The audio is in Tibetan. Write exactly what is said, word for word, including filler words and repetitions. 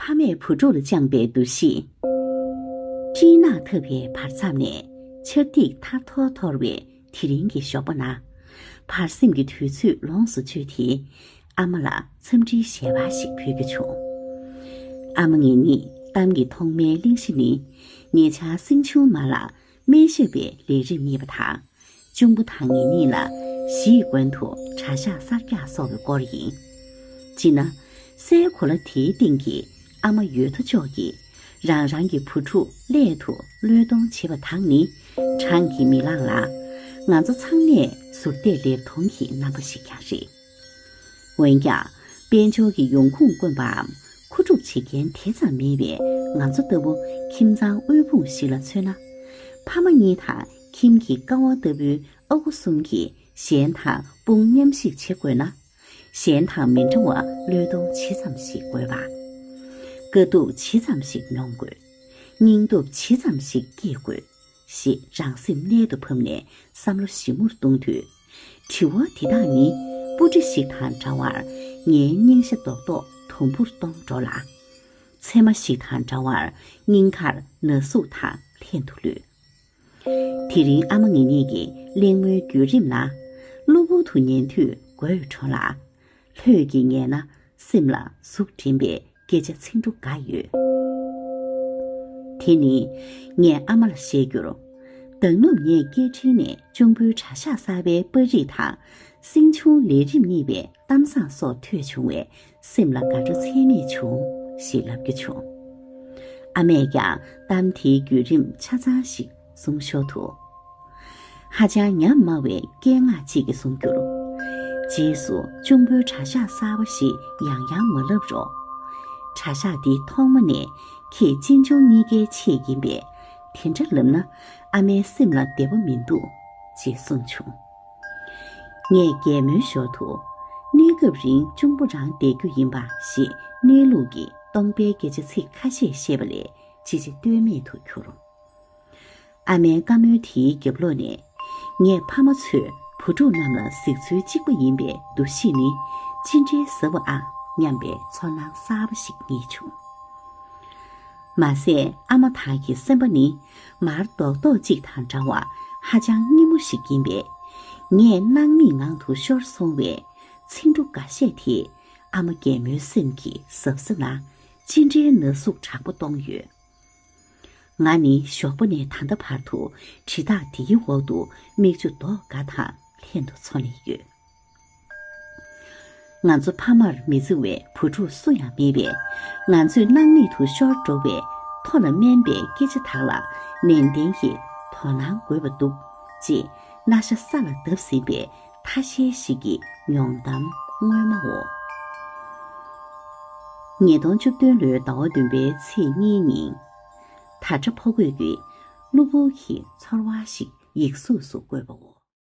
ཨ་མས་བུ་ཕྲུག་ལ་བཅངས་པའི་འདུ་ཤེས། སྤྲིན་ནག་འཐབ་པའི་བར་མཚམས་ནས་ཆར་ཐིགས་ཐར་ཐོར་འཐོར་བའི་དེ་རིང་གི་ཞོགས་པ་ན། བར་སེམས་ཀྱི་དུས་ཚོད་ལོངས་སུ་སྤྱོད་དེ། ཨ་མ་ལ་འཚམས་འདྲིའི་ཞལ་པར་ཞིག་ཕུལ་རྒྱུ་བྱུང་། ཨ་མ་ངེད་གཉིས་གཏམ་གྱི་ཐོག་མའི་གླེང་གཞི་ནི། ཉེ་ཆར་སྲིང་ཆུང་མ་ལ་སྨན་ཞབས་པའི་ལས་རིམ་གཉེར་བ་དང་། གཅུང་པོ་དང་ངེད་གཉིས་ལ་གཞིས་དགོན་དུ་གྲྭ་ཤག་གསར་རྒྱག་སོགས་ཀྱི་སྐོར་ཡིན། སྤྱིར་ན། སའི་གོ་ལ་དེའི་སྟེང་གི་ཨ་མ་ཡོད་དོ་ཅོག་གིས་རང་རང་གི་བུ་ཕྲུག་སླད་དུ་བློས་གཏོང་བྱེད་པ་དག་ནི་གྲངས་ཀྱིས་མི་ལངས་ལ། ང་ཚོ་ཚང་མས་ཟུར་བལྟས་ལེབ་མཐོང་གི་རྣམ་པ་ཞིག་ཀྱང་རེད། འོན་ཀྱང་། དཔལ་འབྱོར་གྱི་ཡོང་ཁུངས་དཀོན་པའམ་མཁོ་སྒྲུབ་བྱེད་མཁན་དེ་ཙམ་མེད་པའི་ང་ཚོ་ལྟ་བུ་ཁྱིམ་ཚང་དབུལ་ཕོངས་ཤིག་ལ་མཚོན་ན། ཕ་མ་གཉིས་དང་ཁྱིམ་གྱི་ཀ་བ་ལྟ་བུའི་ཨ་ཁུ་གསུམ་གྱིས་གཞན་དང་དཔུང་མཉམ་གཤིབ་བྱེད་དགོས་ན། གཞན་དང་མི་འདྲ་བར་བློས་གཏོང་ཇི་ཙམ་ཞིག་དགོས་པ། དཀའ་སྡུག་ཇི་ཙམ་ཞིག་མྱོང་དགོས། སྙིང་སྟོབས་ཇི་ཙམ་ཞིག་སྐྱེད་དགོས། ཞེས་རང་སེམས་རྣལ་དུ་ཕབ་ནས་བསམ་བློ་ཞིབ་མོར་གཏོང་དུས། དྲི་བ་འདི་དག་ནི་སྤུ་གྲི་ཞིག་དང་འདྲ་བར་ངའི་སྙིང་ཤ་རྡོག་རྡོག་དུམ་བུར་གཏོང་འགྲོ་ལ། ཚེར་མ་ཞིག་དང་འདྲ་བར་སྙིང་ཁར་ན་ཟུག་དང་ལྷན་དུ་ལུས། དེ་རིང་ཨ་མ་ངེད་གཉིས་ཀྱི་གླེང་མོལ་བརྒྱུད་རིམ་ལ། གློ་བུར་དུ་ཉན་དུས་དགོད་བྲོ་ལ། ལྷོད་ཀྱིས་ཉན་ན་སེམས་ལ་ཟུག་འགྲིམ་པའི་སྐད་ཆ་ཚིག་འབྲུ་འགའ་ཡོད། དེ་ནི་ངས་ཨ་མ་ལ་བཤད་རྒྱུར། མདང་ནུབ་ངས་སྐད་འཕྲིན་ནས་གཅུང་པོའི་གྲྭ་ཤག་གསར་པའི་པར་རིས་དང་། སྲིང་ཆུང་ལས་རིམ་གཉེར་བའི་གཏམ་བཟང་སོགས་ཐོས་བྱུང་བས། སེམས་ལ་དགའ་སྤྲོ་ཚད་མེད་བྱུང་། ཞེས་ལབ་རྒྱུ་བྱུང་། ཨ་མས་ཀྱང་གཏམ་དེའི་བརྒྱུད་རིམ་ཆ་ཚང་ཞིག་གསུངས་ཞོར་དུ། ཧ་ཅང་ཉམས་དམའ་བའི་སྐད་ངག་ཅིག་གིས་གསུངས་རྒྱུར། རྗེས་སུ་གཅུང་པོའི་གྲྭ་ཤག་གསར་པ་ཞེས་ཡང་ཡང་མ་ལབ་རོགས། གྲྭ་ཤག་འདི་ཐོག་མ་ནས་ཁྱེད་གཅེན་གཅུང་གཉིས་ཀའི་ཆེད་ཡིན་པས། དེ་འདྲ་ལབ་ན་ཨ་མའི་སེམས་ལ་བདེ་པོ་མི་འདུག་ཅེས་གསུངས་བྱུང་། ངས་གད་མོའི་ཞོར་དུ། གནས་སྐབས་རིང་གཅུང་པོ་རང་བསྡད་རྒྱུ་ཡིན་པ་ཞེས་གནས་ལུགས་ཀྱི་སྟོང་པའི་སྐད་ཆ་ཚིག་ཁ་ཤས་བཤད་པ་ལས་ཅི་བྱེད་གཏོལ་མེད་དུ་གྱུར། ཨ་མའི་བཀའ་མོལ་དེའི་རྒྱབ་ལོགས་ནས། ངས་ཕ་མ་ཚོས་བུ་ཕྲུག་རྣམས་ལ་གཟིགས་ཚུལ་གཅིག་པ་ཡིན་པའི་འདུ་ཤེས་ནི་ཅི་འདྲའི་ཟབ་པ་ཨང་སྙམ་པའི་ཚོར་སྣང་གསར་པ་ཞིག་རྙེད་བྱུང་། མ་ཟད་ཨ་མ་དག་གི་སེམས་པ་ནི་མར་རྡོག་རྡོག་ཅིག་དང་འདྲ་བར་ཧ་ཅང་སྙི་མོ་ཞིག་ཡིན་པས། ངས་སྣང་མེད་ངང་དུ་ཤོར་སོང་བའི་ཚིག་འབྲུ་འགའ་ཤས་དེས་ཨ་མ་རྒན་མོའི་སེམས་ཀྱི་ཟབ་ས་ན་ཅི་འདྲའི་ན་ཟུག་དྲག་པོ་གཏོང་ཡོད། ང་ནི་ཞོགས་པ་ནས་ད་ལྟ་བར་དུ་དྲི་རྟགས་འདིའི་འོག་ཏུ་མིག་ཆུ་རྡོག་འགའ་དང་ལྷན་དུ་འཚོ་ནས་ཡོད། ང་ཚོ་ཕ་མར་མི་བརྩི་བའི་བུ་ཕྲུག་སུ་ཡང་མེད་པས། ང་ཚོས་སྣང་མེད་དུ་ཤོར་འགྲོ་བའི་མཐོ་ལ་དམན་པའི་སྐད་ཆ་དག་ལ་ནན་ཏན་གྱིས་དོ་སྣང་དགོས་པ་འདུག་ཅེས་རྣ་ཤ་ས་ལ་བརྡབ་ཟིན་པའི་ཐ་ཤལ་ཞིག་གི་མྱོང་གཏམ་སྔོན་མའོ། ཉིས་སྟོང་བཅུ་བདུན་ལོའི་ཟླ་བ་བདུན་པའི་ཚེས་གཉིས་ཉིན། དར་ཁྲ་ཕོ་རྒོད་ཀྱིས་གློ་བུར་གྱི་ཚོར་བ་ཞིག་ཡིག་གཟུགས་སུ་བཀོད་པའོ།